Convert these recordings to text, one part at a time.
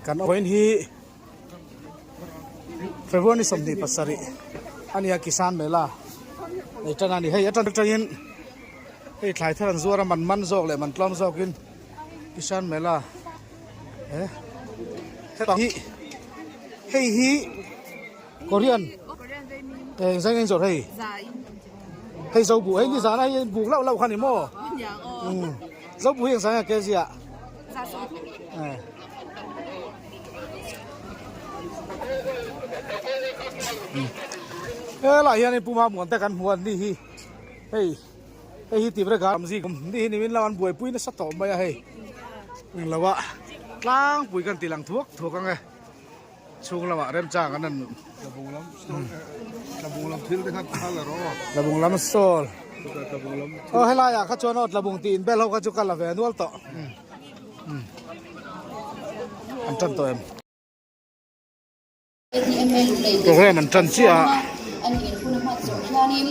Kan vawiin hi February ni 27 a nia Kisan Mela nei tan a ni. Hei atang atangin hei thlai thar an zuar a man man zawk leh man tlawm zawkin Kisan Mela eh hetah hi hei hi Korean eh engzai nge in zawrh hei hei zo buh hei ni zana hei buk lauh lauh kha ni maw zo buh hi engzai nge kg ah eh helaiah hianin Puma Muante kan hmu a ni hi hei hei hi tih ber a ni hi nimin lam an buaipui nasa tawh mai a hei englo ah tlangpui kan tih lang thuak thuak ang e. Chhung lamah remchang an an Tlabung lam stall Tlabung lam thil te kha kal a rawh. Tlabung lam stall. Tlabung lam. Aw helai ah kha chuan aw Tlabung tih in bel ho kha chu kal a ve nual tawh. An tan tawh em? Program an tan chiah a. An inhun a hman zawh hianin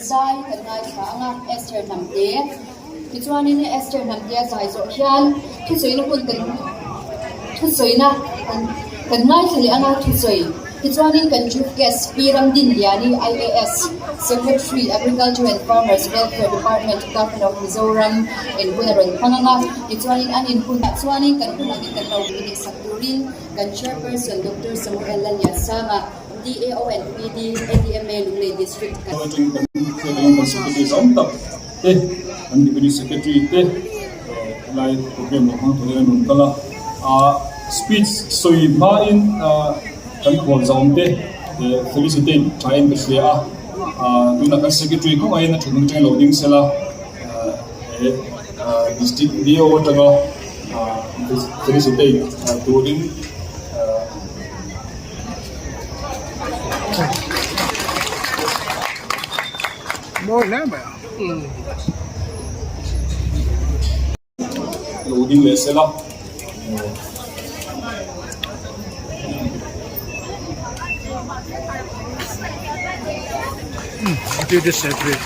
zai kan ngaithla ang a, Esther Hnamte. Tichuanin Esther Hnamtea zai zawh hian thusawiina hun kan thusawiina kan kan ngaithla leh anga thusawi. Tichuanin kan Chief Guest Pi Ramdinliani IAS, Secretary, Agriculture and Farmers Welfare Department, Government of Mizoram in hun a rawn hmang anga. Tichuanin an inhunah chuanin kan hun angin kan lo inihsak turin kan Chairperson Doctor Samuel Lalliansanga, DAO and PD, ADMA Lunglei District kan te an Deputy Secretary te helai program lo hmang turin an rawn kal a, ah speech sawi hmain ah kan khual zawm te felicitate thain ka hria a, ah tunah kan Secretary khawngaihin a thutna atangin lo ding sela ah he ah District DO atanga ah felicitate turin ah. Mawi hle mai a. Lo ding leh sela. Deputy Secretary.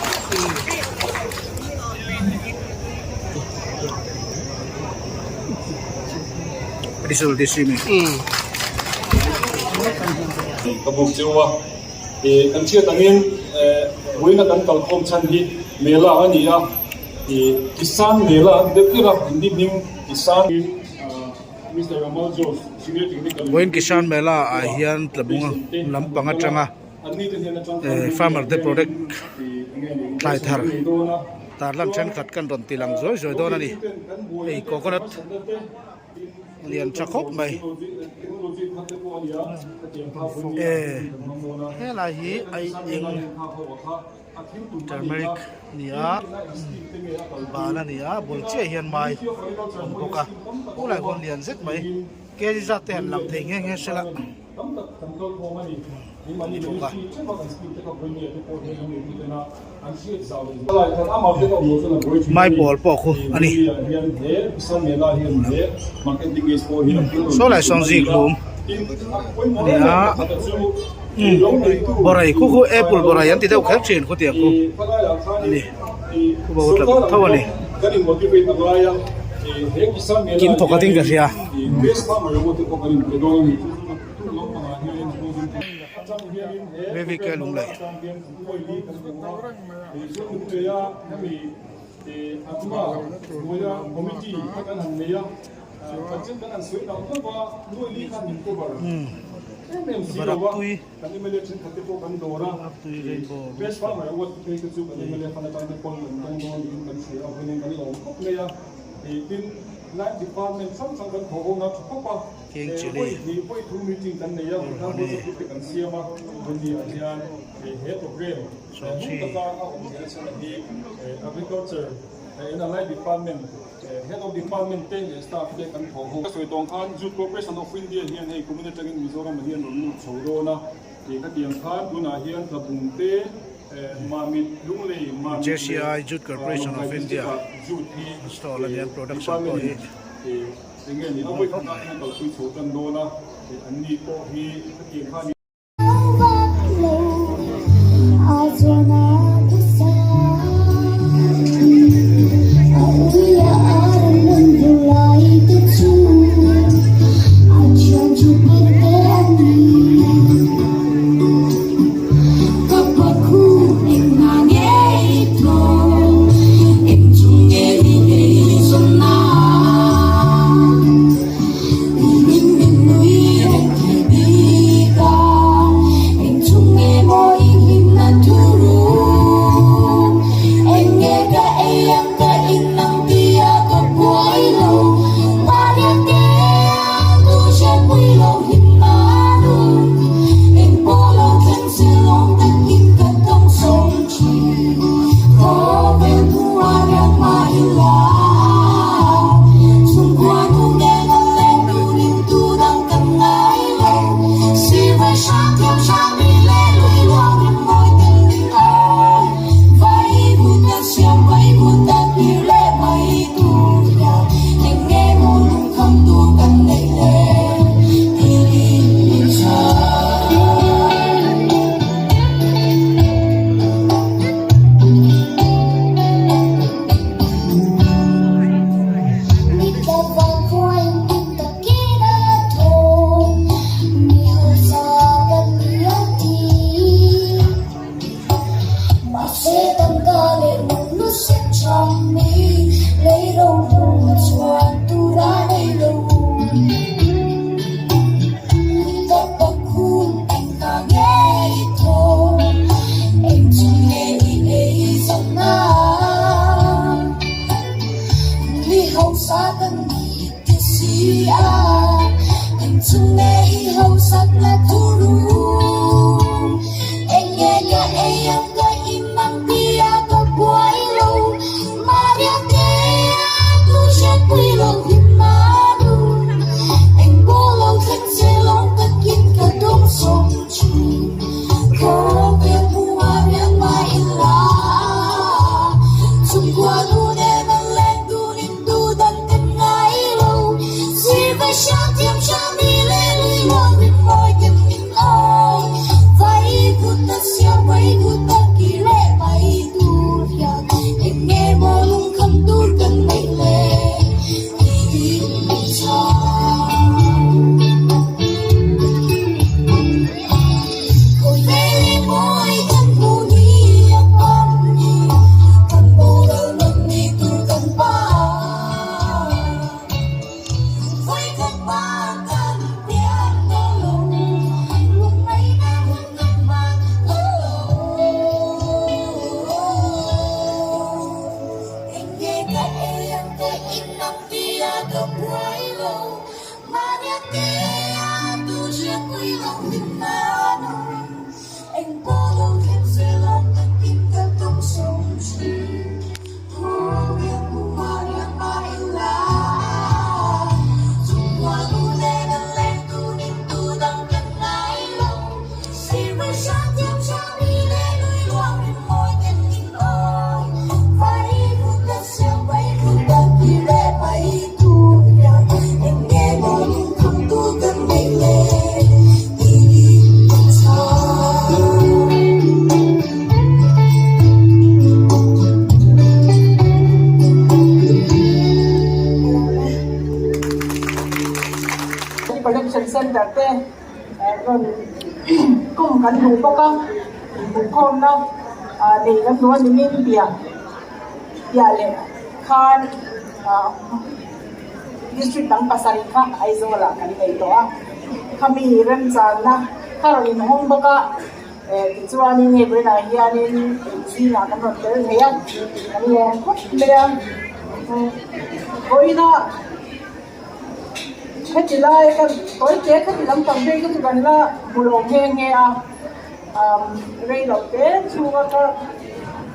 Additional DC mi. Ka buk cheu a. Ih kan hriat angin vawiina kan kalkhawm chhan hi Mela a ni a, ih Kisan Mela a ni deuh deuh a, Hindi hming Kisan Mister Amal Jose Senior Technical Vawiin Kisan Mela ah hian tlabung lampang atanga farmer te product thlai thar tarlan thenkhat kan rawn ti lang zuai zuai dawn a ni, hei coconut. Lian tha khawp mai e helai hi ai eng turmeric ni a bal a ni a bul chiah hian mai a awm bawk a khulai khawn lian zet mai kg zat te han lang thei nghe nghe se la. Ani bawk a. Maipawl pawh khu a ni. Saw lai sawn zik hlum a ni a. Bawrei khu khu apple bawrei an ti deuh kher thin khutiang khu a ni. Khu bo tla tho a ni. Kim thawk a ding ka hria. VVK Lunglei. Barak tui Barak tui rainbow King chilli Sawhchi. JCI Jute Corporation of India stall a nia production pawh hi. Mawi khawp mai. Collection Centre te rawn kum kan hmuh bawk a, inhmuhkhawmna nei kan hmu a ni min piah piah leh khan district dang pasarih kha Aizawl ah kan nei tawh a, khami remchanna kha rawn inhawng bawk a, tichuanin hei vawiinah hianin zingah kan rawn tel thei a, kan lawm khawp mai a, vawiinah. Heti lai ka tawi te khati lampang phei kha chu kan la hmu lo nghe nghe a, umm rei lo te chhunga ka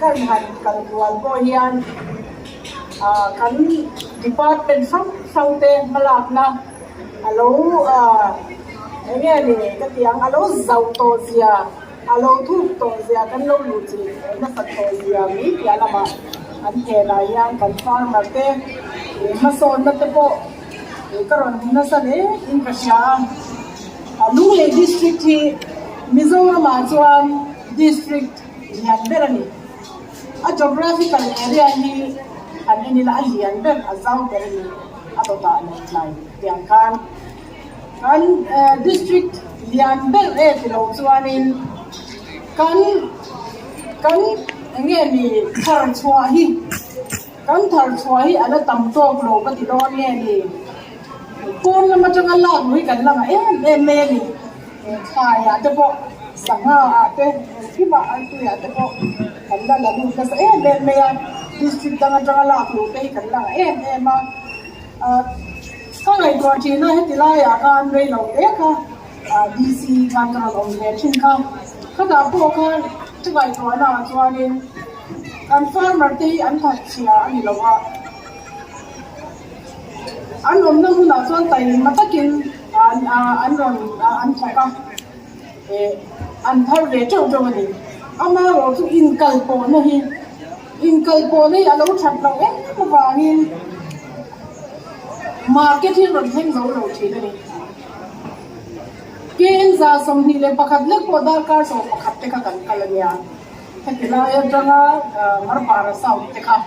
kan han kal kual pawh hian ah kan department hrang hrang te hmalakna a lo ah eng nge ni ka ti ang a lo zauh tawh zia a lo thuk tawh zia kan lo luh chilh nasat tawh zia mai piah lamah an phenah hian kan farmer te ih hmasawnna te pawh ih ka rawn hmu nasa hle in ka hria a, a Lunglei district hi Mizoramah chuan district lian ber a ni, a geographical area hi han en ila a lian ber a zau ber a ni a dawtah Lawngtlai tiang khan. Kan district lian ber e ti lo chuanin kan kan eng nge ni thar chhuah hi kan thar chhuah hi a la tam tawk lo ka ti dawn nge ni pawn lam atanga lak lui kan la ngah em em mai a ni thlaiah te pawh sangha ah te engkimah artuiah te pawh kan la la lut nasa em em mai a district dang atanga lak luh te hi kan la ngah em em a. Ka ngaihtuah thin a, heti laiah khan rei lo te kha DC khan ka rawn awm ve thin kha. Khatah pawh khan ka ngaihtuahna ah chuanin kan farmer te hi an thatchhia a ni lo a, an awmna hunah chuan taima takin an rawn an thawk a, an thar ve teuh teuh a ni. Amaherawhchu chu inkalpawhna hi Inkalpawh hi a lo that loh em avangin market hi rawn thleng zo lo thin a ni. KN 21 lek pawh darkar 11 te kha kan kal a nia. Heti lai atanga Marpara South te kha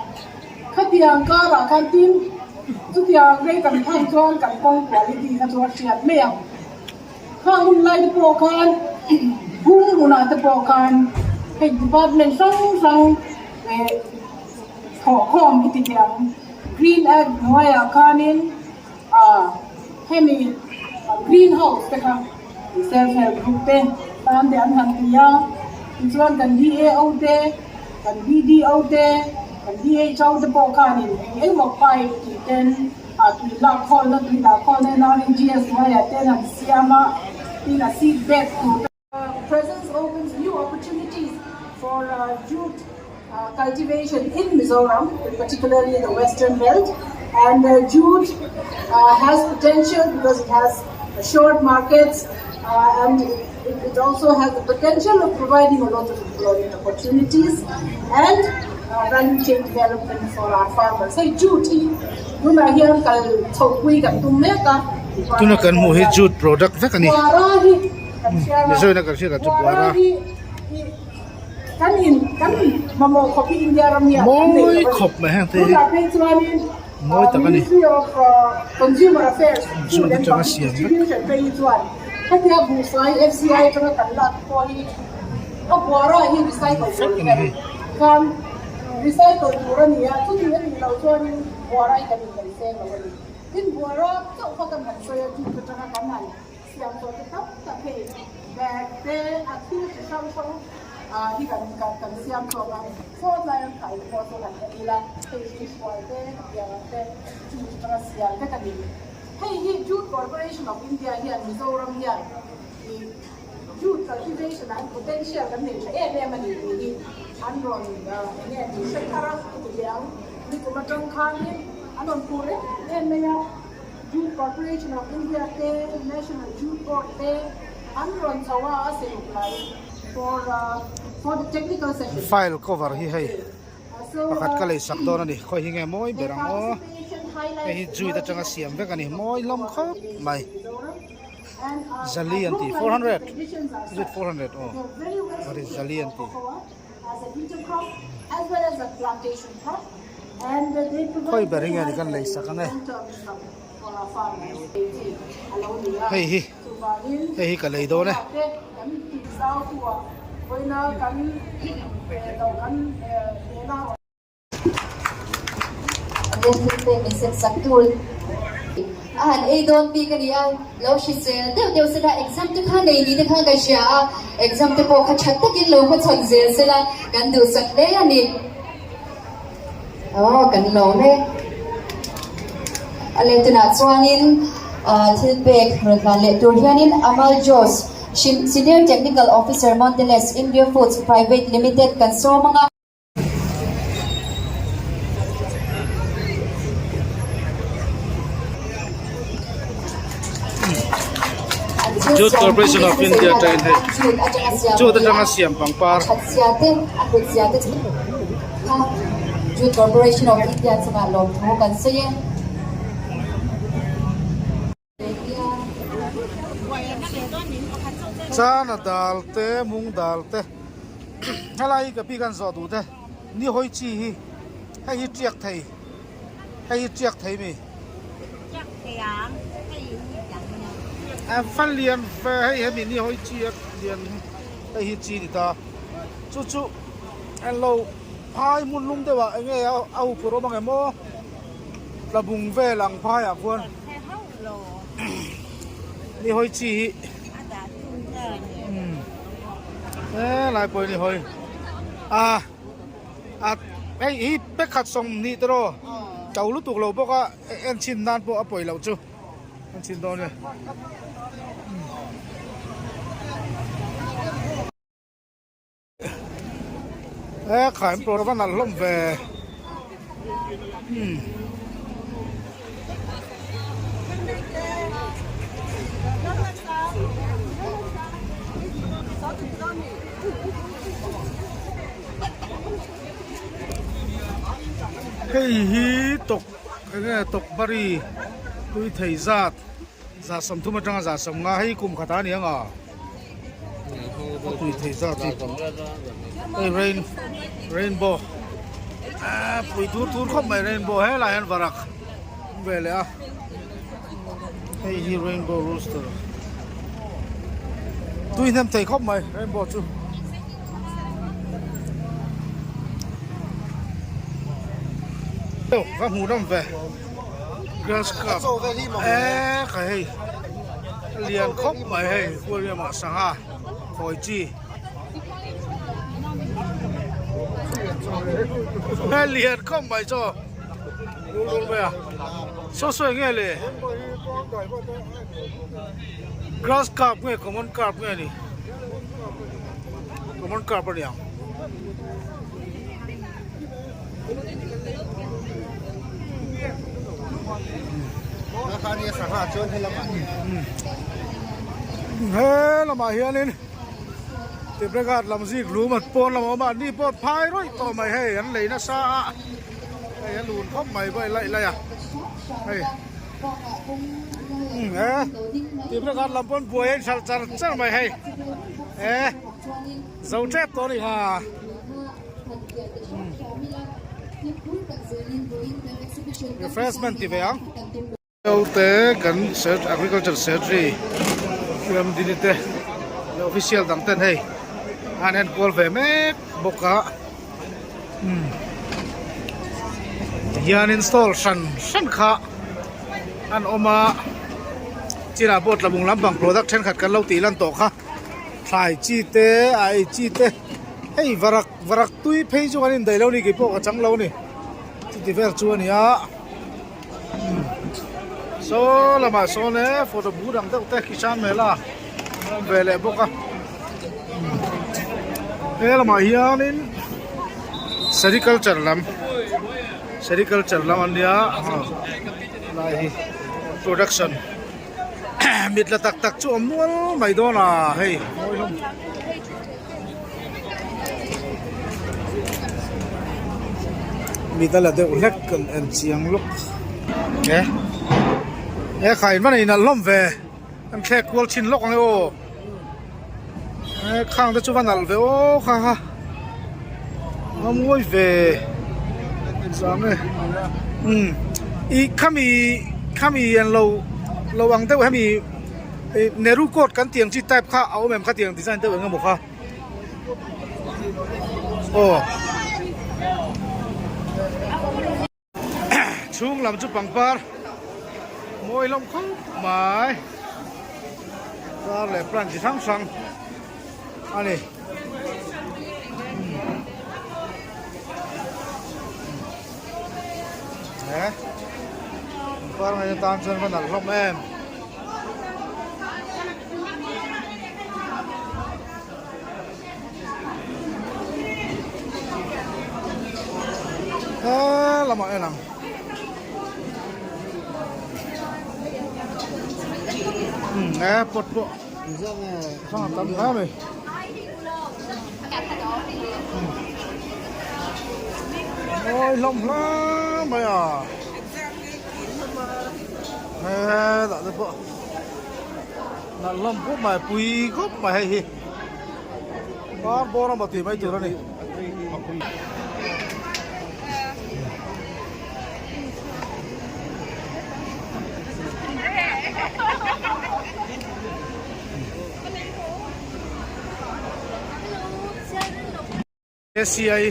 khatiang karah khan tin chutiang rei kan than chuan kan kawng quality kha chu a hriat mai a. Khang hun lai te pawh khan hung hunah te pawh khan hei department hrang hrang leh thawhkhawm hi ti teh ang. Green Act hnuaiah khanin ah hemi green house te kha self help group te tan te an han ti a, tichuan kan DAO te, kan BDO te, kan DHO te pawh khanin eng engemaw pipe tih ten. tui lak khawlna tui dah khawlna NREGS hnuaiah ten an siam a, tin a seed bed tur te. Presence opens new opportunities for jute cultivation in Mizoram, particularly the western belt and jute has potential because it has short markets and it also has the potential of providing a lot of employment opportunities and value chain development for our farmers. Hei jute hi tunah hian kal chhohpui kan tum mek a. Tuna kan hmuh hi jute product vek a ni. Buara hi kan hria a. Mizoina kan hriat ah chu buara. Kan in kan mamawh khawp hi India ram hian kan nei Mawi lo a ni. khawp mai heng te hi. Tunah phei chuanin Mawi tak a ni. Ministry of Consumer Affairs Jute Food and atanga Public siam vek. Distribution phei hi chuan hetia buhfai FCI atanga kan lak pawh hi a buara hi recycle tur Vek a ni hei. khan recycle tur a ni a, chuti a nih loh chuanin buara hi kan indaih seng lo a ni. Tin buara chauh kha kan han sawi a, jute atanga kan han Siam tawh te tam tak hei bag te a thil chi hrang hrang hi kan kan siam chhuak a, saw tlai an khai te pawh chu han en ila hei hi hruai te tiang ang te chu atanga siam vek a ni. Hei hi Jute Corporation of India hian Mizoram hian ih Jute cultivation ah hian potential kan nei tha em em a ni tih hi an rawn eng nge tih hre thar a ti ve ang. Nikum atang khanin an rawn phur em em mai a. Jute Corporation of India te, National Jute Board te an rawn chho a, a seruk lai for for the technical session. File cover hi hei pakhat ka lei sak dawn a ni, khawi hi nge mawi ber ang aw, hei hi jute atanga siam vek a ni, mawi hlawm khawp mai, Zali an ti, 400, is it 400 aw, sorry Zali an ti. Khawi ber hi nge ni kan lei sak ang e. Hei hi hei hi ka lei dawn e. A han ei dawn bik a ni a, lo hrisel deuh deuh sela exam te kha nei ni te khan ka hria a, exam te pawh kha tha takin lo hmachhawn zel sela kan duhsak hle a ni. Aw kan lawm e. A lehtunah chuanin thil pek rawn hlan leh tur hianin Amal Jose, Senior Technical Officer Mondelez India Foods Private Limited kan sawm ang a. Jute Corporation of India atangin hei jute atanga siam pangpar Jute Corporation of India chungah lawmthu kan sawi e. Chana dal te mung dal te helai hi ka pi kan zawh duh te ni hawi chi hi hei hi tiak thei hei hi tiak thei mi a fan lian ve hei hemi ni hawi chi a lian hei hi chi ni ta chu chu englo phai hmun lum deuh ah enge a huphurh awm ang em aw. Tlabung vel ang phaiah khuan ni hawi chi hi helai pawh hi ni hawi a a hei hi pakhat sawmhnih te rawh to lutuk lo bawk a en chhin nan pawh a pawi loh chu en chhin dawn e. E khaim tur a va nalh hlawm ve umm. Hei hi tok enge tawkbari tui thei zat 30 atanga 150 hei kum khat a ni ang a. A tui thei zat hi hei rain rainbow ah pui tur tur khawp mai rainbow helai hian varak awm ve leh a hei hi rainbow rooster tui hnem thei khawp mai rainbow chu. Ka hmuh ram ve grass cup e ka hei. A lian khawp mai hei aquarium ah sangha khawi chi a lian khawp mai chaw rul rul mai a. Saw saw eng nge le? Grass carp nge common carp nge ni? Common carp a niang. He lamah hianin Tibregat lam zik lum an pawn lam a awm a, ni pawh phai rawih tawh mai hei an lei nasa a, hei a lun khawp mai pawh a laih laih a, hei umm he Tibregat lam pawn buai a inhralh char char mai hei he zo tep tawh a ni ha. Refreshment ti ve ang. Te kan agriculture secretary Ramdini te leh official dang ten hei an enkual ve mek bawk a umm tihian install hran hran kha an awm a chinah pawh tlabung lampang product thenkhat kan lo tih lan tawh kha thlai chi te a ei chi te hei varak varak tui phei chu kan indaih lo a ni keipawh ka chang lo a ni chuti vel chu a ni a. Saw lamah sawn e photo booth ang deuh te Kisan Mela a awm ve leh bawk a he lamah hianin sericulture lam sericulture lam an nia lai hi production mit la tak tak chu a awm nual mai dawn a hei mawi hlawm. Mit a la deuh hlek kan en chiang lawk e he khai in va nei nalh hlawm ve an thlek kual thin lawk ang e aw e khang te chu va nalh ve aw kha kha a mawi ve zang e umm ih khami khami an lo lo ang deuh hemi. Ih Nehru coat kan tih ang chi type kha a awm em kha tiang design deuh eng emaw kha aw chhung lam chu pangpar mawi hlawm khawp mai car leh plant chi hrang hrang a ni. He pangpar ngaihna tan chuan va nalh hlawm em. He lamah en ang. Hmm he pot pawh hrang a tam hle mai. Mawi hlawm hle mai a hetah te pawh nalh hlawm khawp mai pui khawp mai hei hi par bawr emaw tih mai tur a ni. ACI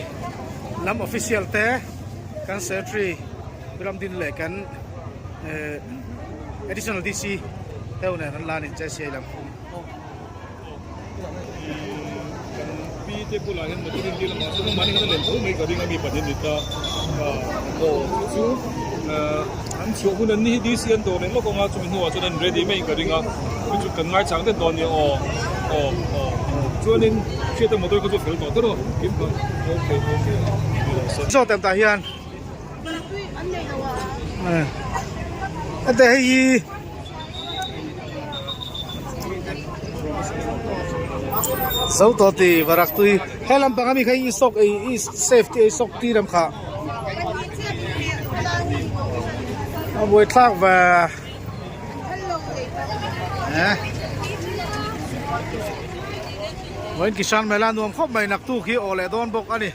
lam official te kan secretary Ramdin leh kan additional DC te ho nen an la a ni JCI lam. Kan pi te bulah hian motor in dil a mahse mahni khan a len tho mai ka ring a mi pahnih an ni ta aw chu chu an chhuah hun an ni hi DC an dawr leh lawk ang a chumi hnuah chuan an ready mai ka ring a chu chu kan ngaichang det dawn nia aw aw aw chuanin hriata motor kha chu a fel tawh tawh kim kha okay okay. Zawt em tah hian ate hei hi Zo tawh ti varak tui he lampang ami kha i sawk ei i safety ei sawk tir em kha a buai thlak ve eh vawiin Kisan Mela nuam khawp mai naktuk hi aw leh dawn bawk a ni.